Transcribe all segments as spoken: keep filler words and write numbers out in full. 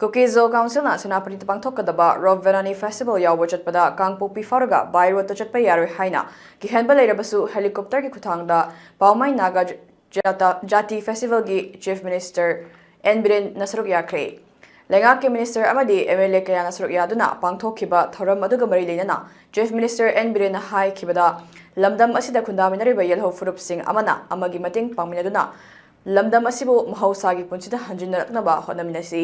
ꯀꯨꯀꯤ-ꯖꯣ ꯀꯥꯎꯟꯁꯤꯜꯅ ꯁꯦꯅꯥꯄꯇꯤꯗ ꯄꯥꯡꯊꯣꯛꯀꯗꯕ rope ꯚꯦꯔꯥꯅꯤ festival ꯌꯥꯎꯕ ꯆꯠꯄꯗ ꯀꯥꯡꯄꯣꯛꯄꯤ ꯐꯥꯎꯔꯒ ꯕꯥꯏ ꯔꯣꯗꯇ ꯆꯠꯄ ꯌꯥꯔꯣꯏ ꯍꯥꯏꯅ ꯀꯤꯍꯟꯕ ꯂꯩꯔꯕꯁꯨ, ꯍꯦꯂꯤꯀꯣꯞꯇꯔꯒꯤ ꯈꯨꯠꯊꯥꯡꯗ ꯄꯥꯎꯃꯩ ꯅꯥꯒꯥ ꯖꯥꯇ-, ꯖꯥꯇꯤ ꯐꯦꯁꯇꯤꯚꯦꯜꯒꯤ ꯆꯤꯐ ꯃꯤꯅꯤꯁꯇꯔ ꯑꯦꯟ ꯕꯤꯔꯦꯟꯅ ꯁꯔꯨꯛ ꯌꯥꯈ꯭ꯔꯦ꯫ ꯂꯩꯉꯥꯛꯀꯤ ꯃꯤꯅꯤꯁꯇꯔ ꯑꯃꯗꯤ ꯑꯦꯝ ꯑꯦꯜ ꯑꯦ ꯀꯌꯥꯅ ꯁꯔꯨꯛ ꯌꯥꯗꯨꯅ ꯄꯥꯡꯊꯣꯛꯈꯤꯕ ꯊꯧꯔꯝ ꯑꯗꯨꯒ ꯃꯔꯤ ꯂꯩꯅꯅ ꯆꯤꯐ ꯃꯤꯅꯤꯁꯇꯔ ꯑꯦꯟ ꯕꯤꯔꯦꯟꯅ ꯍꯥꯏꯈꯤꯕꯗ, ꯂꯝꯗꯝ ꯑꯁꯤꯗ ꯈꯨꯟꯗꯥꯃꯤꯟꯅꯔꯤꯕ ꯌꯦꯜꯍꯧ ꯐꯨꯔꯨꯞꯁꯤꯡ ꯑꯃꯅ ꯑꯃꯒꯤ ꯃꯇꯦꯡ ꯄꯥꯡꯃꯤꯟꯅꯗꯨꯅ ꯂꯝꯗꯝ ꯑꯁꯤꯕꯨ ꯃꯍꯧꯁꯥꯒꯤ ꯄꯨꯟꯁꯤꯗ ꯍꯟꯖꯤꯟꯅꯔꯛꯅꯕ ꯍꯣꯠꯅꯃꯤꯟꯅꯁꯤ꯫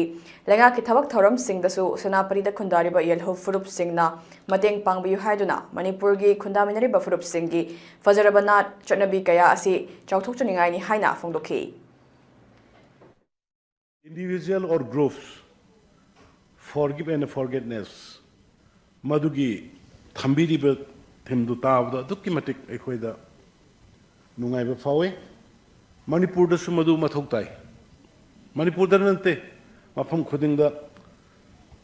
ꯂꯩꯉꯥꯛꯀꯤ ꯊꯕꯛ ꯊꯧꯔꯝꯁꯤꯡꯗꯁꯨ ꯁꯦꯅꯥꯄꯇꯤꯗ ꯈꯨꯟꯗꯥꯔꯤꯕ ꯌꯦꯜꯍꯧ ꯐꯨꯔꯨꯞꯁꯤꯡꯅ ꯃꯇꯦꯡ ꯄꯥꯡꯕꯤꯌꯨ ꯍꯥꯏꯗꯨꯅ ꯃꯅꯤꯄꯨꯔꯒꯤ ꯈꯨꯟꯗꯥꯃꯤꯟꯅꯔꯤꯕ ꯐꯨꯔꯨꯞꯁꯤꯡꯒꯤ ꯐꯖꯔꯕ ꯅꯥꯠ ꯆꯠꯅꯕꯤ ꯀꯌꯥ ꯑꯁꯤ ꯆꯥꯎꯊꯣꯛꯆꯅꯤꯡꯉꯥꯏꯅꯤ ꯍꯥꯏꯅ ꯐꯣꯡꯗꯣꯛꯈꯤ꯫ Individual or groups, forgive and forgetness, ꯃꯗꯨꯒꯤ ꯊꯝꯕꯤꯔꯤꯕ ꯊꯤꯝꯗꯨ ꯇꯥꯕꯗ ꯑꯗꯨꯛꯀꯤ ꯃꯇꯤꯛ ꯑꯩꯈꯣꯏꯗ ꯅꯨꯡꯉꯥꯏꯕ ꯐꯥꯎꯏ꯫ ꯃꯅꯤꯄꯨꯔꯗꯁꯨ ꯃꯗꯨ ꯃꯊꯧ ꯇꯥꯏ꯫ ꯃꯅꯤꯄꯨꯔꯗ ꯅꯠꯇꯦ, ꯃꯐꯝ ꯈꯨꯗꯤꯡꯗ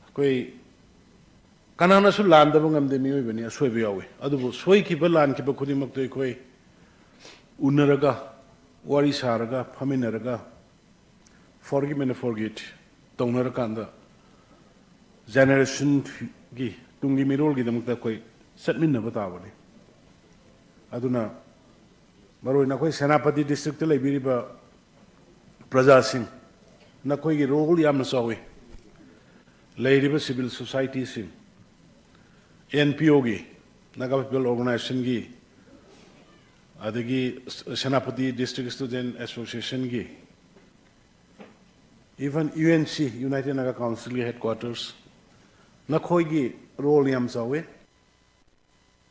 ꯑꯩꯈꯣꯏ ꯀꯅꯥꯅꯁꯨ ꯂꯥꯟꯗꯕ ꯉꯝꯗꯦ, ꯃꯤꯑꯣꯏꯕꯅꯤ, ꯑꯁꯣꯏꯕ ꯌꯥꯎꯏ꯫ ꯑꯗꯨꯕꯨ ꯁꯣꯏꯈꯤꯕ ꯂꯥꯟꯈꯤꯕ ꯈꯨꯗꯤꯡꯃꯛꯇꯨ ꯑꯩꯈꯣꯏ ꯎꯅꯔꯒ, ꯋꯥꯔꯤ ꯁꯥꯔꯒ, ꯐꯝꯃꯤꯟꯅꯔꯒ, forgive and forget ꯇꯧꯅꯔꯀꯥꯟꯗ generationꯒꯤ, ꯇꯨꯡꯒꯤ ꯃꯤꯔꯣꯜꯒꯤꯗꯃꯛꯇ ꯑꯩꯈꯣꯏ ꯆꯠꯃꯤꯟꯅꯕ ꯇꯥꯕꯅꯤ꯫ ꯑꯗꯨꯅ ꯃꯔꯨꯑꯣꯏꯅ ꯑꯩꯈꯣꯏ ꯁꯦꯅꯥꯄꯇꯤ districtꯇ ꯂꯩꯕꯤꯔꯤꯕ ꯄ꯭ꯔꯖꯥꯁꯤꯡ, ꯅꯈꯣꯏꯒꯤ role ꯌꯥꯝꯅ ꯆꯥꯎꯏ꯫ ꯂꯩꯔꯤꯕ civil societyꯁꯤꯡ, NPOꯒꯤ, Naga People Organizationꯒꯤ, ꯑꯗꯒꯤ Senapati District Student Associationꯒꯤ, even UNC, United Naga Councilꯒꯤ headquarters, ꯅꯈꯣꯏꯒꯤ role ꯌꯥꯝ ꯆꯥꯎꯏ꯫